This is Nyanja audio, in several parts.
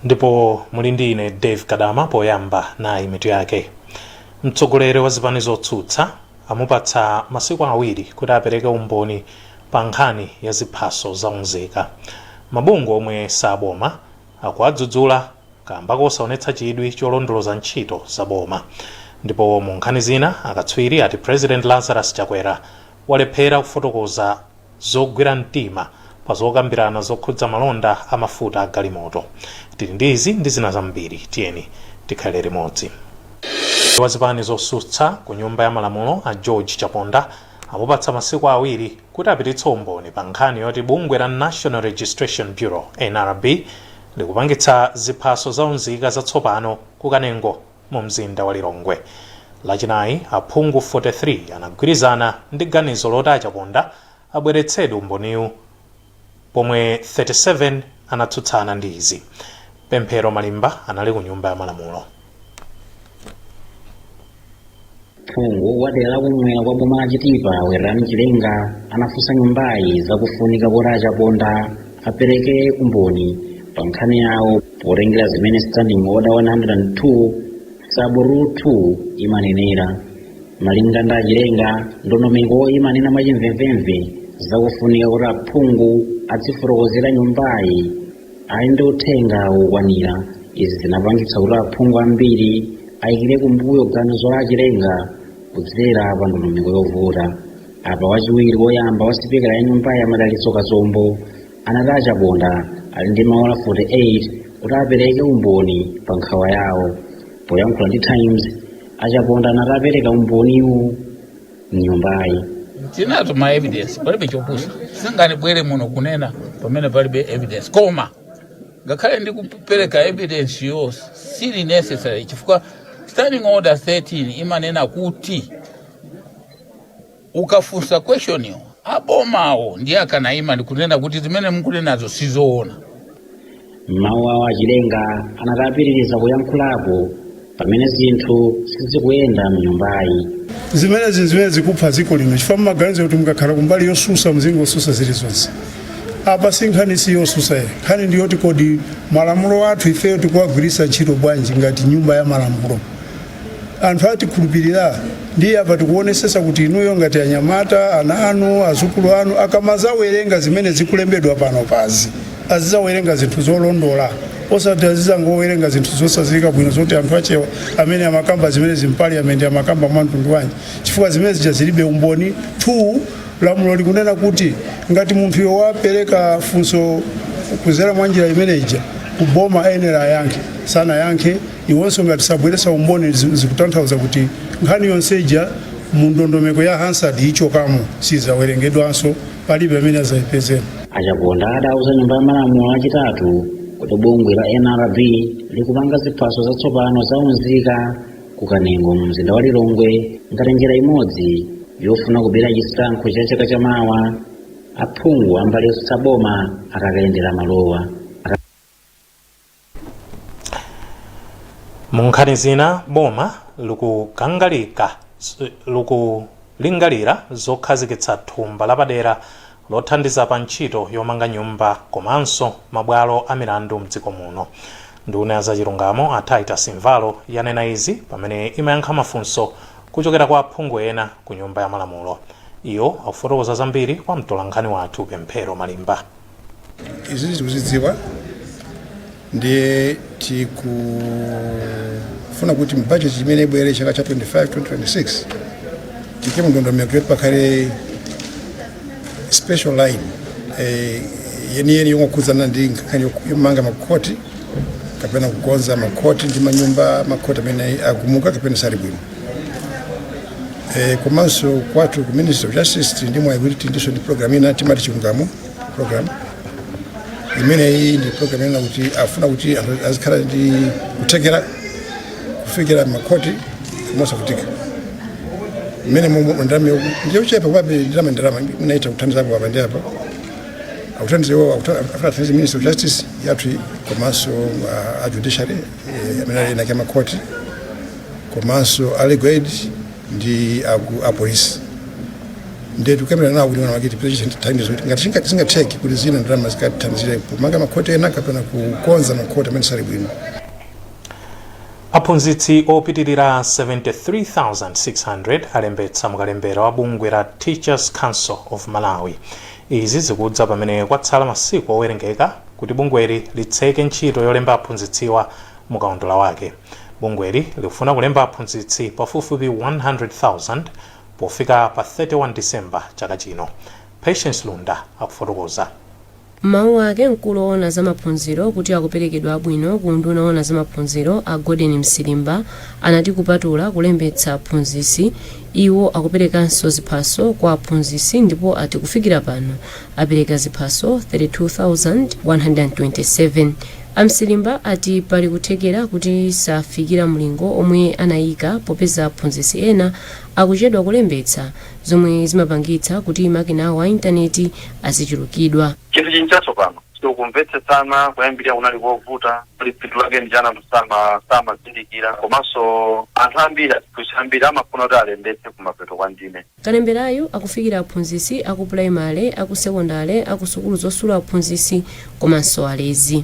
Ndipo muli ndi ine Dave Kadama. Poyamba nayi mitu yake. Mtsogoleri wa zipani zotsutsa amupatsa masiku 2 kuti apereke umboni pa nkhani ya ziphaso za unzika. Mabungwe omwe saboma akuwadzudzula kamba kosaonetsa chidwi cholondoloza ntchito za boma. Ndipo mu nkhani zina, akatswiri ati President Lazarus Chakwera walephera kufotokoza zogwira mtima pa zokambirana zokhudza malonda a mafuta a galimoto. Tili ndi izi ndi zina zambiri, tiyeni tikhale limodzi. Wa zipani zotsutsa ku Nyumba ya Malamulo a George Chaponda amupatsa masiku 2 kuti apititse umboni pa nkhani yoti bungwe la National Registration Bureau, NRB, likupangitsa ziphaso za unzika zatsopano ku Kanengo mu mzinda wa Lilongwe. Lachinayi, aphungu 43 anagwirizana ndi ganizo loti a Chaponda abweretsedi umboniwu, pomwe 37 anatsutsana ndi izi. Pemphero Malimba anali ku Nyumba ya Malamulo. Phungu wa dera la kumwera kwa boma la Chitipa, Werani Chilenga, anafunsa nyumbayi za kufunika koti a Chaponda apereke umboni pa nkhani yawo potengera zimene Standing Order 102 sub rule 2 imanenera. Malinga ndi a Chilenga, ndondomeko imanena mwachimvemvemve za kufunika kuti aphungu adzifotokozera nyumbayi ali ndi uthenga wokwanira. Izi zinapangitsa kuti aphungu ambiri ayikire kumbuyo ganizo la Chilenga kudzera pa ndondomeko yovota. Apa wachiwiri woyamba wa sipikala ya nyumbayi, a Madalitso Kazombo, anati a Chaponda ali ndi maola 48 kuti apereke umboni pa nkhawa yawo. Poyankhula ndi Times, a Chaponda anati apereka umboniwu mnyumbayi. Tinazo ma evidence, palibe chopusa. Singandibwere muno kunena pamene palibe evidence, koma ngakhale ndikupereka evidence yo sili necessary, chifukwa Standing Order 13 imanena kuti ukafunsa question yo, abomawo ndiye akanayima ndikunena kuti zimene mukunenazo sizoona. M'mawu awo, a Chilenga anati apitiriza kuyankhulapo pamene zinthu sizikuyenda mnyumbayi. Zimenezi zimene zikupha dziko lino, chifukwa mumaganiza kuti mukakhala kumbali yosusa muzingosusa zilizonse. Apa si nkhani, si yosusa ye. Nkhani ndiyoti kodi malamulo athu ifeyo tikuwagwiritsa ntchito bwanji ngati Nyumba ya Malamulo? Anthu atikhulupirira, ndiye apa tikuonesesa kuti inuyo ngati anyamata, ana anu, azukulu anu akamazawerenga zimene zikulembedwa pano pazi, azizawerenga zinthu zolondola, osati azizangowerenga zinthu zosadziwika bwino zoti anthu achewa amene amakamba zimene zimparliament amakamba mwa mtundu wanji, chifukwa zimene zija zilibe umboni. 2 Lamulo likunena kuti ngati munthuyo wapereka funso kuzera mwa njira imene ija kuboma, ayenera ayankhe. Sanayankhe iwonso, ngati sabweretsa umboni, zikutanthauza kuti nkhani yonse ija mu ndondomeko ya Hansard ichokamo, sizawerengedwanso, palibe amene azayipezera. A Chaponda adauza Nyumba ya Malamulo Lachitatu kuti bungwe la NRB likupanga ziphaso zatsopano za unzika ku Kanengo mu mzinda wa Lilongwe ngati njira imodzi yofuna kubera chisankho cha chaka chamawa aphungu a mbali yotsutsa boma atakayendera malowa. Mu nkhani zina, boma likulingalira zokhazikitsa thumba lapadera lothandiza pa ntchito yomanga nyumba komanso mabwalo a milandu mdziko muno. Nduna ya zachilungamo a Titus Mvalo yanena izi pamene imayankha mafunso kuchokera kwa aphungu ena ku Nyumba ya Malamulo. Iwo akufotokoza zambiri kwa mtolankhani wathu Pemphero Malimba. Izi tikuzidziwa, ndiye tikufuna kuti mbudget imene ibwere chaka cha 25 2026 tiike mndondomeko yoti pakhale special line yeniyeni yongokhudzana ndi nkhani yomanga makhoti kapena kukonza makhoti ndi manyumba makhoti amene agumuka kapena sali bwino. Komanso kwathu ku Ministry of Justice tili ndi mwayi kuti tili ndi program ina timati Chilungamo Program. Imeneyi ndi program ina kuti afuna kuti anthu azikhala ndi kuthekera kufikira makhoti mosavutika. Mmene momwe ndalama ndiyochepa, komabe ndalama inaita kuthandizapo apa ndi apa. Akuthandiza iwo, afuna athandize Ministry of Justice yathu komanso a judiciary amene ali nake makhoti komanso a legal aid ndi a polisi. Ndiye tikukambirana nawo kuti mwina tipeze chithandizo kuti ngati zingatheke kuti zina ndalama zikathandizire kumanga makhoti ena kapena kukonza makhoti amene sali bwino. Aphunzitsi opitirira 73,600 alembetsa mukalembera wa bungwe la Teachers Council of Malawi. Izi zikudza pamene kwatsala masiku owerengeka kuti bungweli litseke ntchito yolemba aphunzitsiwa mukaundula wake. Bungweli likufuna kulemba aphunzitsi pafupifupi 100,000 pofika pa 31 Disemba chaka chino. Patience Lunda akufotokoza. M'mawu ake, mkulu woona za maphunziro kuti akuperekedwa abwino ku unduna woona za maphunziro, a Gordon Msilimba, anati kupatula kulembetsa aphunzitsi, iwo akuperekanso ziphaso kwa aphunzitsi, ndipo ati kufikira pano apereka ziphaso 32,127. Amsilimba ati pali kuthekera kuti safikira mlingo omwe anayika, popeza aphunzitsi ena akuchedwa kulembetsa, zomwe zimapangitsa kuti makina awo a intaneti azichulukidwa. Chinthu chinthu chatsopano, sikumvetsetsana kuyambirira kunali kovuta. Pali phindu lake ndi chani, anthu samazindikira, komanso anthu ambiri, aphunzitsi ambiri amafuna kuti alembetse kumapeto kwa ndime. Kalemberayo akufikira aphunzitsi aku pulaimale, aku sekondale, aku sukulu zosula aphunzitsi komanso alezi.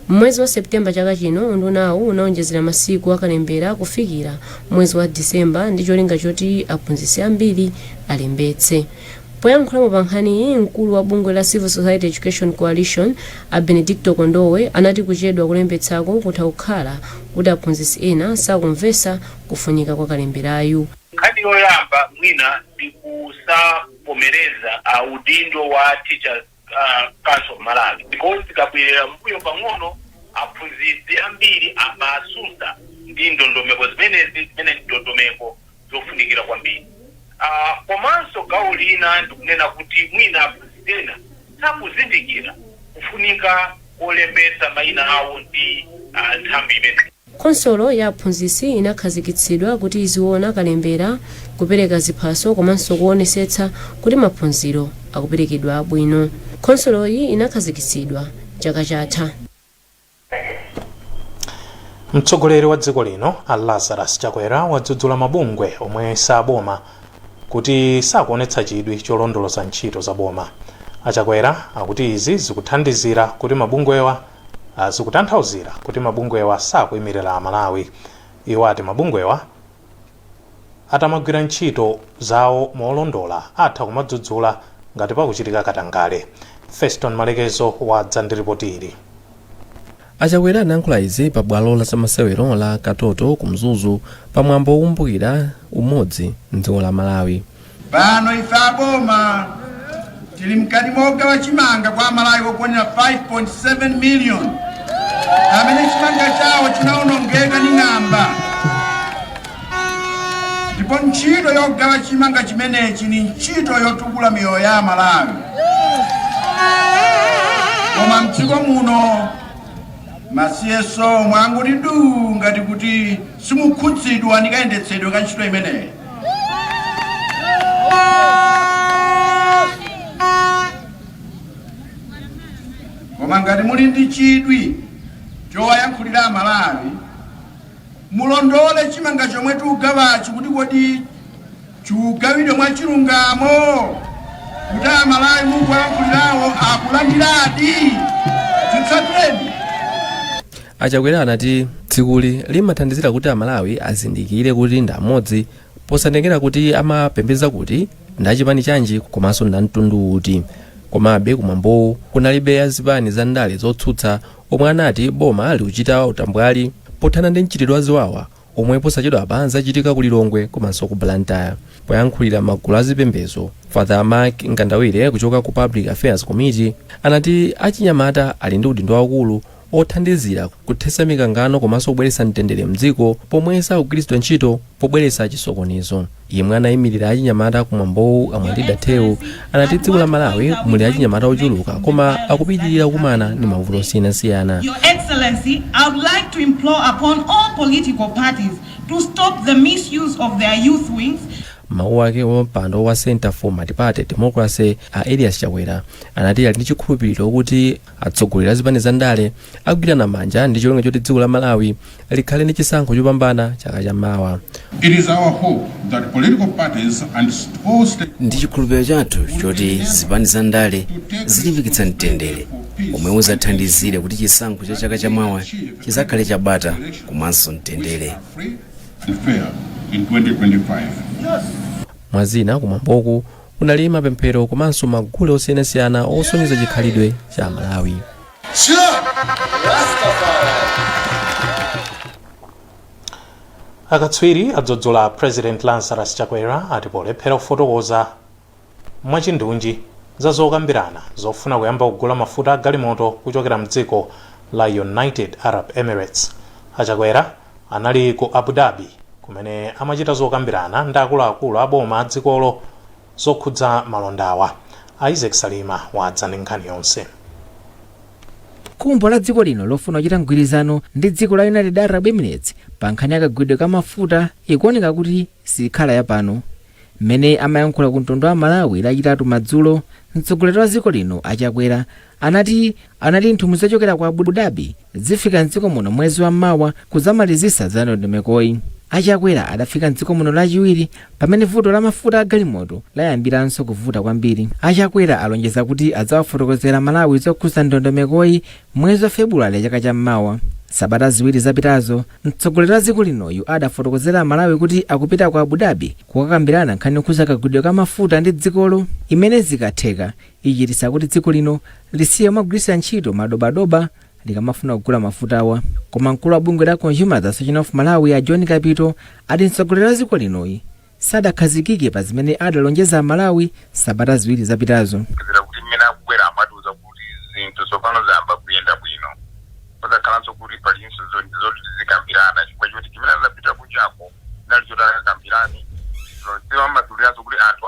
Mwezi wa Septemba chaka chino, undunawu unawonjezera masiku akalembera kufikira mwezi wa Disemba ndi cholinga choti aphunzitsi ambiri alembetse. Poyankhulapo pa nkhaniyi, mkulu wa bungwe la Civil Society Education Coalition, a Benedicto Kondowe, anati kuchedwa kulembetsako kutha kukhala kuti aphunzitsi ena sakumvetsa kufunika kwa kalemberayu. Nkhani yoyamba mwina ndi kusavomereza udindo wa Teachers Council of Malawi, because tikabwerera mbuyo pang'ono, aphunzitsi ambiri amasusa ndi ndondomeko zimenezi, zimene ndi ndondomeko zofunikira kwambiri. Komanso gawo lina ndikunena kuti mwina aphunzitsi ena sakuzindikira kufunika kolembetsa mayina awo ndi nthambi imene. Khonsolo ya aphunzitsi inakhazikitsidwa kuti iziona kalembera, kupereka ziphaso komanso kuonesetsa kuti maphunziro akuperekedwa abwino. Khonsoloyi inakhazikitsidwa chaka chatha. Mtsogoleri wa dziko lino, a Lazarus Chakwera, wadzudzula mabungwe omwe saboma kuti sakuonetsa chidwi cholondoloza ntchito za boma. Achakwera akuti izi zikutanthauzira kuti mabungwewa sakuyimirira Amalawi. Iwo ati mabungwewa atamagwira ntchito zawo molondola, atha kumadzudzula ngati pakuchitika katangale. Feston Malekezo wadza ndi ripoti ili. Achakwera anayankhula izi pa bwalo la zamasewero la Katoto ku Mzuzu, pamwambo wokumbukira umodzi mdziko la Malawi. Pano ife aboma tili mkati mogawa chimanga kwa Amalawi okwanira 5.7 million amene chimanga chawo chinawonongeka ndi ng'amba, ndipo ntchito yogawa chimanga chimenechi ni ntchito yotukula miyoyo ya Amalawi. Koma mdziko muno ma CSO mwanguti du ngati kuti simukhudzidwa ndi kayendetsedwe ka ntchito imeneyi. Koma ngati muli ndi chidwi chowayankhulira Amalawi, mulondole chimanga chomwe tikugawachi kuti kodi chikugawidwa mwachilungamo, kuti Amalawi mukuwayankhulirawo akulandiradi. Chitsatireni. Achakwera anati tsikuli limathandizira kuti Amalawi azindikire kuti ndi amodzi, posatengera kuti amapembedza kuti ndachipani chanji komanso ndamtundu uti. Komabe kumwambowu kunalibe azipani za ndale zotsutsa, omwe anati boma likuchita utambwali pothana ndi mchitidwe wa ziwawa omwe posachedwapa zachitika ku Lilongwe komanso ku Blantyre. Poyankhulira magulu azipembedzo, Father Mark Mkandawire kuchoka ku Public Affairs Committee anati achinyamata ali ndi udindo waukulu othandizira kuthetsa mikangano komanso kubweretsa mtendere mdziko, pomwe sakugwiritsidwa ntchito pobweretsa chisokonezo. Yemwe anayimirira achinyamata kumwambowu, Amwalida Theu, anati dziko la Malawi muli achinyamata ochuluka koma akupitirira kukumana ndi mavuto osiyanasiyana. Your Excellency, I would like to implore upon all political parties to stop the misuse of their youth wings. Mawu ake, wapampando wa Center for Multiparty Democracy, a Elias Chakwera, anati ali ndi chikhulupiriro kuti atsogoleri a zipani za ndale agwirana manja ndi cholinga choti dziko la Malawi likhale ndi chisankho chopambana chaka chammawa. It is our hope that political parties and all Ndi chikhulupiriro chathu choti zipani za ndale zilimbikitsa mtendere omwe uzathandizire kuti chisankho cha chaka chamawa chizakhale chabata komanso mtendere. and fair in 2025. Mwazina, kumwamboku kunali mapemphero komanso magule osiyanasiyana osonyeza chikhalidwe cha Malawi. Akatswiri adzudzula President Lazarus Chakwera ati polephera kufotokoza mwachindunji za zokambirana zofuna kuyamba kugula mafuta a galimoto kuchokera mdziko la United Arab Emirates. A Chakwera anali ku Abu Dhabi kumene amachita zokambirana ndi akuluakulu a boma a dzikolo zokhudza malondawa. Isaac Salima wadza ndi nkhani yonse. Khumbo la dziko lino lofuna kuchita mgwirizano ndi dziko la United Arab Emirates pa nkhani ya kagulidwe ka mafuta ikuoneka kuti sikhala yapano. Mmene amayankhula ku mtundu wa Malawi Lachitatu madzulo, mtsogoleri wa dziko lino a Chakwera anati nthumwi zochokera ku Abu Dhabi zifika mdziko muno mwezi wa mawa kudzamalizitsa za ndondomekoyi. A Chakwera adafika mdziko muno Lachiwiri pamene vuto la mafuta a galimoto layambiranso kuvuta kwambiri. A Chakwera alonjeza kuti adzawafotokozera Malawi zokhudza ndondomekoyi mwezi wa Februwale chaka cha mmawa. Sabata 2 zapitazo, mtsogoleri wa dziko linoyu adafotokozera Malawi kuti akupita ku Abu Dhabi kukakambirana nkhani yokhudza kagulidwe ka mafuta ndi dzikolo, imene zikatheka ichititsa kuti dziko lino lisiye kumagwiritsa ntchito madobadoba likamafuna kugula mafutawa. Koma mkulu wa bungwe la Consumers Association of Malawi a John Kapito ati mtsogoleri wa dziko linoyi sadakhazikike pa zimene adalonjeza Amalawi sabata 2 zapitazo. Kuti mmene akubwera amatiuza kuti zinthu tsopano zayamba kuyenda bwino, pazakhalanso kuti palinso zoti tizikambirana, chifukwa choti chimene adapita kunjako chinali choti akakambirane. Amatuliranso kuti anthu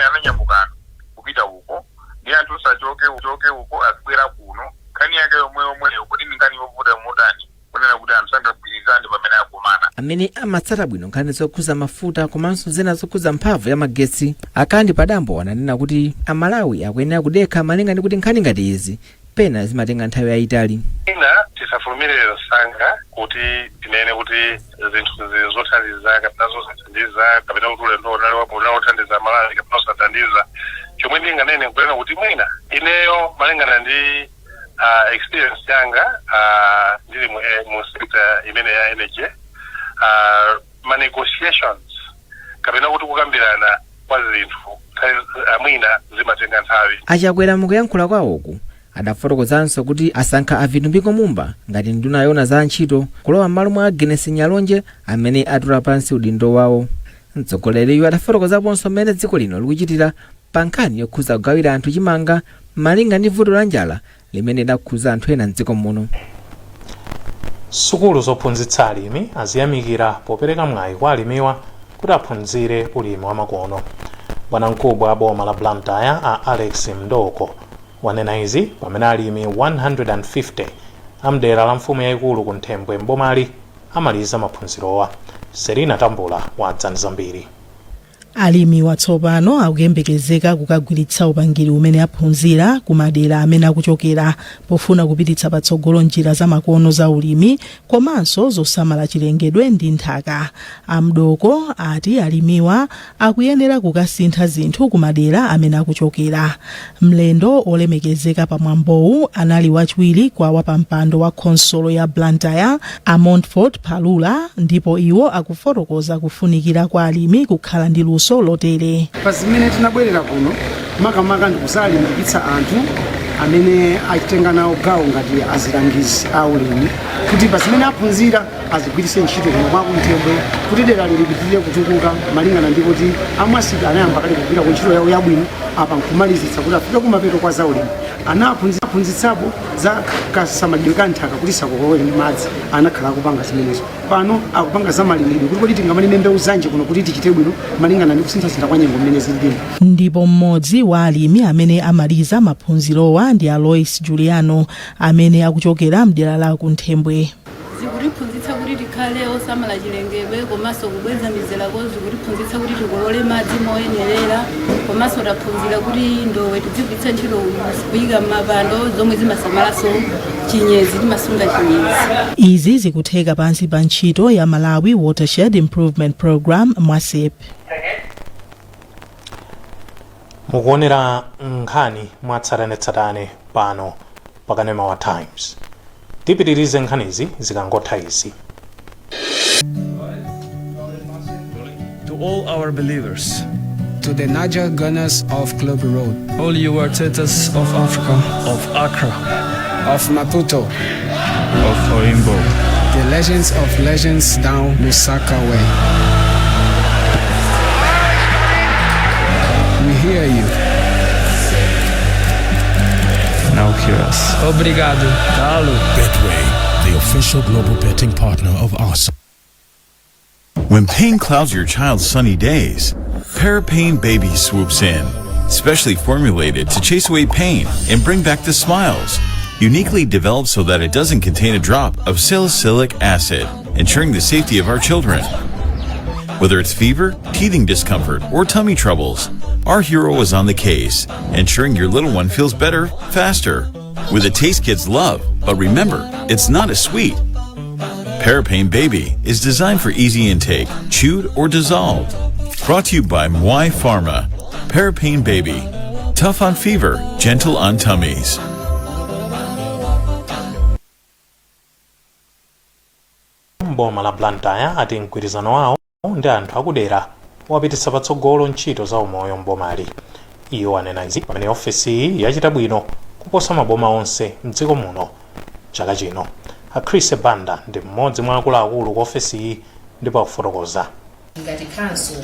ananyamuka kupita uko ndi anthu osachoke choke uko azibwera kuno. Nkhani yake yomwe yomweyo, kuti ndi nkhani yovuta motani kunena kuti anthu sangagwirizane pamene akumana? Amene amatsata bwino nkhani zokhuza mafuta komanso zina zokhuza mphamvu ya magetsi, Akandi Padambo, ananena kuti Amalawi akuyenera kudekha malinga ndi kuti nkhani ngati izi pena zimatenga nthawi yayitali. Ina tisafulumire msanga kuti tinene kuti zinthu zothandiza kapena zosathandiza, kapena kuti ulendo unali wothandiza Malawi kapena osathandiza. Chomwe ndinganene nkunena kuti mwina ineyo, malingana ndi experience yanga ndili mu sector imene ya energy, ma negotiations kapena kuti kukambirana kwa zinthu nthawi mwina zimatenga nthawi. A Chakwera mukuyankhula kwawoku adafotokozanso kuti asankha a Vitumbiko Mumba ngati nduna yoona za ntchito kulowa m'malo mwa Agnes Nyalonje amene atula pansi udindo wawo. Mtsogoleriyu adafotokozaponso mmene dziko lino likuchitira pa nkhani yokhuza kugawira anthu chimanga malinga ndi vuto la njala limene lidakhuza anthu ena mdziko muno. Sukulu zophunzitsa alimi aziyamikira popereka mwayi kwa alimiwa kuti aphunzire ulimi wamakono. Bwanamkubwa wa boma la Blantyre a Alex Mdooko wanena izi pamene alimi 150 amdera la mfumu yayikulu ku Nthembwe mbomali amaliza maphunzirowa. Serina Tambula wadza ndi zambiri. Alimi watsopano akuyembekezeka kukagwiritsa upangiri umene aphunzira ku madera amene akuchokera pofuna kupititsa patsogolo njira zamakono za ulimi komanso zosamala chilengedwe ndi nthaka. A Mdoko ati alimiwa akuyenera kukasintha zinthu ku madera amene akuchokera. Mlendo olemekezeka pamwambowu anali wachiwiri kwa wapampando wa khonsolo ya Blantyre a Montfort Palula, ndipo iwo akufotokoza kufunikira kwa alimi kukhala ndi luso lotere. Pa zimene tinabwerera kuno makamaka ndikuzalimbikitsa anthu amene achitenga nawo gawo ngati azilangizi a ulimi kuti pa zimene aphunzira azigwiritse ntchito kuno kwa Kunthembwe kuti dera lipitirire kutukuka, malingana ndi kuti a MWASIT anayamba kale kugwira ku ntchito yawo yabwino apa nkumalizitsa kuti afike kumapeto kwa zaulimi. Anaphunzitsapo za kasamalidwe ka nthaka kuti isakokoloke ndi madzi, anakhala akupanga zimenezo. Pano akupanga za malimidwe, kuti kodi tingamalime mbewu zanji kuno kuti tichite bwino malingana ndi kusinthasintha kwa nyengo mmene zilili. Ndipo mmodzi wa alimi amene amaliza maphunzirowa ndi Alois Juliano amene akuchokera mdera la Kunthembwe. Zikutiphunzitsa kuti tikhale osamala chilengedwe komanso kubweza mizerako. Zikutiphunzitsa kuti tikolole madzi moyenerera, komanso taphunzira kuti ndowe tizigwiritsa ntchito kuyika m'mapando zomwe zimasamalanso Chinyezi, timasunga chinyezi. Izi zikutheka pansi pa ntchito ya Malawi Watershed Improvement Program, MWASIP. Mukuonera nkhani mwatsatanetsatane pano pakanema wa Times. Tipitirize nkhanizi zikangotha izi. To all our believers. To the Niger Gunners of Club Road. All you Artetas of Africa. Of Accra. Of Maputo. Of Oimbo. The legends of legends down Lusaka way. We hear you. Now hear us. Obrigado. Talo. Betway, the official global betting partner of Arsenal. When pain clouds your child's sunny days, Parapain Baby swoops in, specially formulated to chase away pain and bring back the smiles. Uniquely developed so that it doesn't contain a drop of salicylic acid, ensuring the safety of our children. Whether it's fever, teething discomfort, or tummy troubles, our hero is on the case, ensuring your little one feels better, faster. With a taste kids love, but remember, it's not a sweet. Parapain Baby is designed for easy intake, chewed or dissolved. Brought to you by Mwai Pharma. Parapain Baby. Tough on fever, gentle on tummies. Mboma la Blantyre ati mgwirizano wawo ndi anthu akudera wapititsa patsogolo ntchito za umoyo mbomali. Iwo anena izi pamene ofesiyi yachita bwino kuposa maboma onse mdziko muno chaka chino. A Chris Banda ndi mmodzi mwa akuluakulu ku ofesiyi ndipo akufotokoza. Ngati council,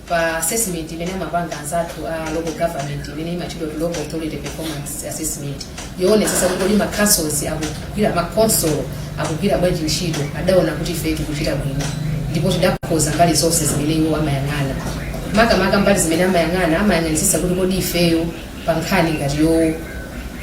pa assessment imene amapanga anzathu a local government, imene imatchedwa kuti Local Authority Performance Assessment, yoonetsetsa kuti kodi ma councils akugwira, makonsolo akugwira bwanji ntchito, adaona kuti ife tikuchita bwino ndipo tidakhoza mbali zonse zimene iwo amayang'ana. Makamaka mbali zimene amayang'ana, amayang'anitsitsa kuti kodi ifeyo pa nkhani ngati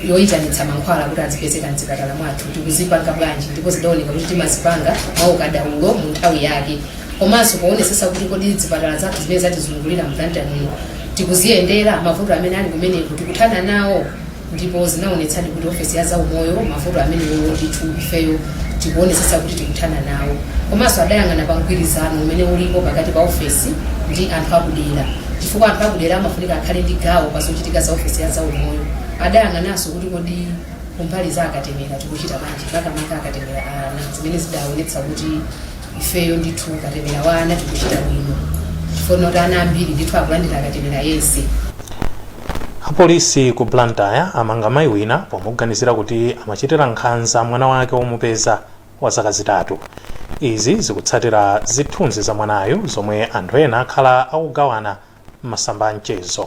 yoyitanitsa mankhwala kuti azipezeka mzipatala mwathu tikuzipanga bwanji, ndipo zidaoneka kuti timazipanga mwaukadaulo mu nthawi yake, komanso poonetsetsa kuti kodi zipatala zathu zimene zatizungulira m'Blantyre muno tikuziyendera, mavuto amene ali kumeneko tikuthana nawo, ndipo zinaonetsadi kuti ofesi ya zaumoyo mavuto amenewo ndithu ifeyo tikuonetsetsa kuti tikuthana nawo. Komanso adayang'ana pa mgwirizano umene ulipo pakati pa ofesi ndi anthu akudera, chifukwa anthu akudera amafunika akhale ndi gawo pa zochitika za ofesi ya zaumoyo. Adayang'ananso kuti kodi kumbali za akatemera tikuchita bwanji, makamaka akatemera ana, zimene zidaonetsa kuti ifeyo ndithu katemera wa ana tikuchita bwino, chifukwa kuti ana ambiri ndithu akulandira akatemera yense. Apolisi ku Blantyre amanga mayi wina pomuganizira kuti amachitira nkhanza mwana wake womupeza wa zaka 3. Izi zikutsatira zithunzi za mwanayu zomwe anthu ena akhala akugawana m'masamba a mchezo.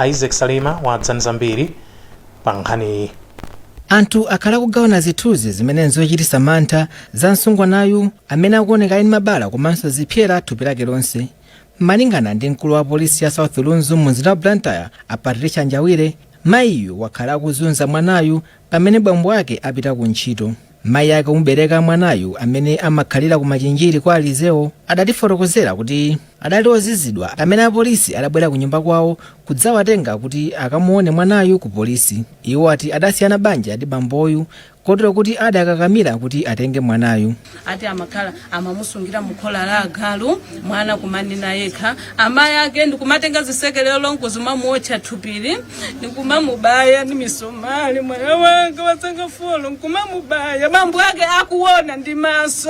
Isaac Salima wadza ndi zambiri pa nkhaniyi. Anthu akhala akugawana zithunzi zimene nzochititsa mantha za msungwanayu amene akuoneka ali ndi mabala komanso zipsera thupi lake lonse. Malingana ndi mkulu wa polisi ya South Lunzu mu mzinda wa Blantyre, a Patricia Njawire, mayiyu wakhala akuzunza mwanayu pamene bambo ake apita ku ntchito. Mayi ake omubereka mwanayu amene amakhalira ku Machinjiri kwa Alizeo adatifotokozera kuti adali ozizidwa pamene apolisi adabwera ku nyumba kwawo kudzawatenga kuti akamuone mwanayu ku polisi. Iwo ati adasiyana banja ndi bamboyu kotero kuti adakakamira kuti atenge mwanayu. Ati amakhala amamusungira mukhola la agalu mwana, kumanena yekha amayi ake ndikumatenga zisekelero nkuzimamuotcha thupili, ndikumamubaya ndi misomali mwana wanga wazaka 4, nkumamubaya bambo ake akuona ndi maso.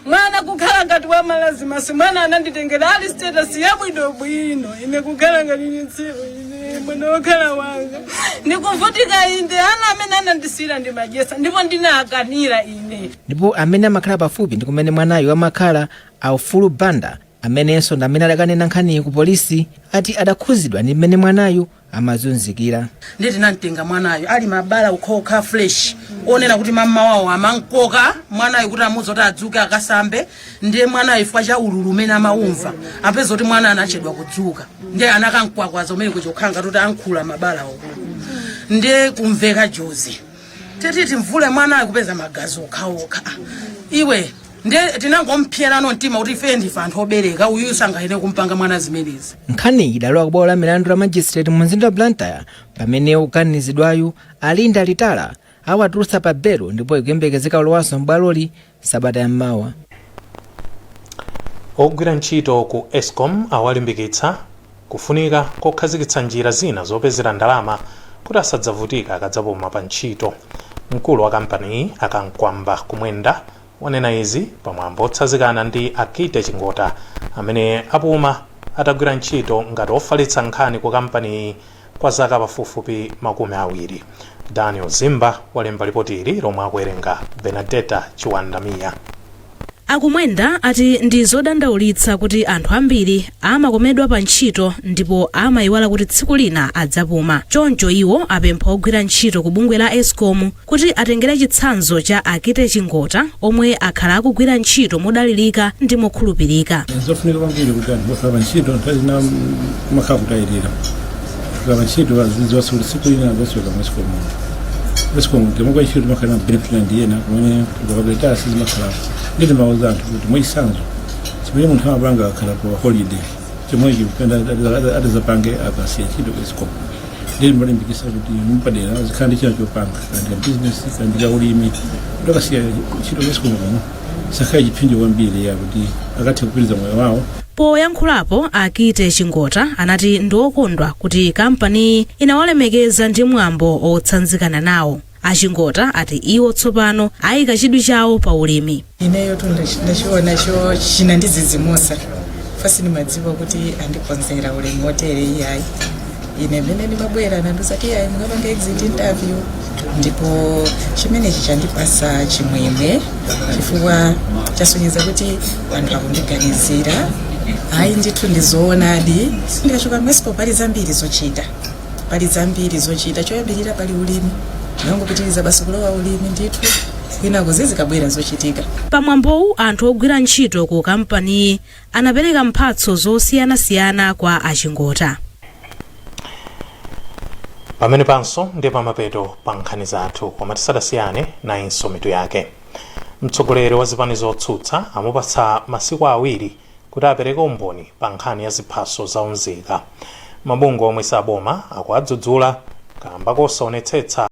Mwana kukhala ngati wamalazimasi. Mwana ananditengera ali status yabwinobwino, ine kukhala ngati chitsiru. Ine mwana wakhala wanga, ndikuvutika inde. Ana amene anandisiyira ndimadyesa ndipo ndinakanira ine. Ndipo amene amakhala pafupi ndi kumene mwanayu amakhala, Aufulu Banda, amenenso ndi amene adakanena nkhaniyi ku polisi, ati adakhuzidwa ndi mmene mwanayu amazunzikira. Ndiye tinamtenga mwanayo ali mabala okhaokha fresh, onena kuti mama wawo amankoka mwanayo kuti amuuze kuti adzuke akasambe. Ndiye mwanayo chifukwa cha ululu umene amaumva, apeza kuti mwana anachedwa kudzuka, ndiye anakankwakwaza umene kuchokhala ngati ankhula mabala okulu, ndiye kumveka jozi titi timvule mwanayo, kupeza magazi okhaokha iwe. Ndiye tinangompyerano mtima kuti ife ndife anthu obereka, uyu sangayenere kumpanga mwana zimenezi. Nkhaniyi idalowa ku bwalo la milandu la magistrate mu mzinda wa Blantyre pamene woganizidwayu, Alinda Litala, Awatulutsa pa belo ndipo ikuyembekezeka kulowanso m'bwaloli sabata yammawa. Ogwira ntchito ku ESCOM awalimbikitsa kufunika kokhazikitsa njira zina zopezera ndalama kuti asadzavutika akadzapuma pa ntchito. Mkulu wa kampaniyi, Akankwamba Kumwenda, wanena izi pamwambo otsanzikana ndi Akite Chingota amene apuma atagwira ntchito ngati ofalitsa nkhani ku kampaniyi kwa zaka pafupifupi 20. Daniel Zimba walemba ripoti ili lomwe akuwerenga Benadeta Chiwandamiya. Akumwenda ati ndi zodandaulitsa kuti anthu ambiri amakomedwa pa ntchito ndipo amayiwala kuti tsiku lina adzapuma. Choncho iwo apempha ogwira ntchito ku bungwe la ESCOM kuti atengere chitsanzo cha Akite Chingota omwe akhala akugwira ntchito modalirika ndi mokhulupirika. Zofunika kwambiri kuti anthu okhala pa ntchito nthawi zina kumakhala kutayirira. Kukhala pa ntchito azidziwanso kuti tsiku lina adzachoka mu ESCOM. ESCOM timagwira ntchito, timakhala na benefit ndi ena kumene tikapita sizimakhalapo. Ndi timauza anthu kuti mwachitsanzo chimene munthu amapanga akakhala pa holiday, chomwechi atizapange akasiya ntchito ku ESCOM. Ndi timalimbikitsa kuti mpadera azikhala ndi china chopanga, kaya ndi business, kaya ndi kaulimi, kuti akasiya ntchito ku ESCOM kuno sakhale chipsinjo kwambiri ya kuti akathe kupitiriza moyo wawo. Poyankhulapo, Akite Chingota anati ndi okondwa kuti kampaniyi inawalemekeza ndi mwambo otsanzikana nawo. Achingota ati iwo tsopano ayika chidwi chawo pa ulimi. Ineyo tu ndachiona cho chinandidzidzimutsa fasi, ndimadziwa kuti andikonzera ulemu wotere. Iyayi, ine mmene ndimabwera anandiuza kuti iyayi, mukapanga exit interview, ndipo chimenechi chandipasa chimwemwe chifukwa chasonyeza kuti anthu akundiganizira. Ayi ndithu, ndizoonadi, ndikachoka mu ESCOM pali zambiri zochita, pali zambiri zochita. Choyambirira pali ulimi, ndangopitiriza basi kulowa ulimi ndithu, kwina zizikabwera zochitika. Pamwambowu anthu ogwira ntchito ku kampaniyi anapereka mphatso zosiyanasiyana kwa Achingota. Pamene panso ndi pamapeto pa nkhani zathu, koma tisadasiyane nayinso mitu yake. Mtsogoleri wa zipani zotsutsa amupatsa masiku 2 kuti apereke umboni pa nkhani ya ziphaso zaunzika. Mabungwe omwe saboma akuadzudzula kamba kosaonetsetsa.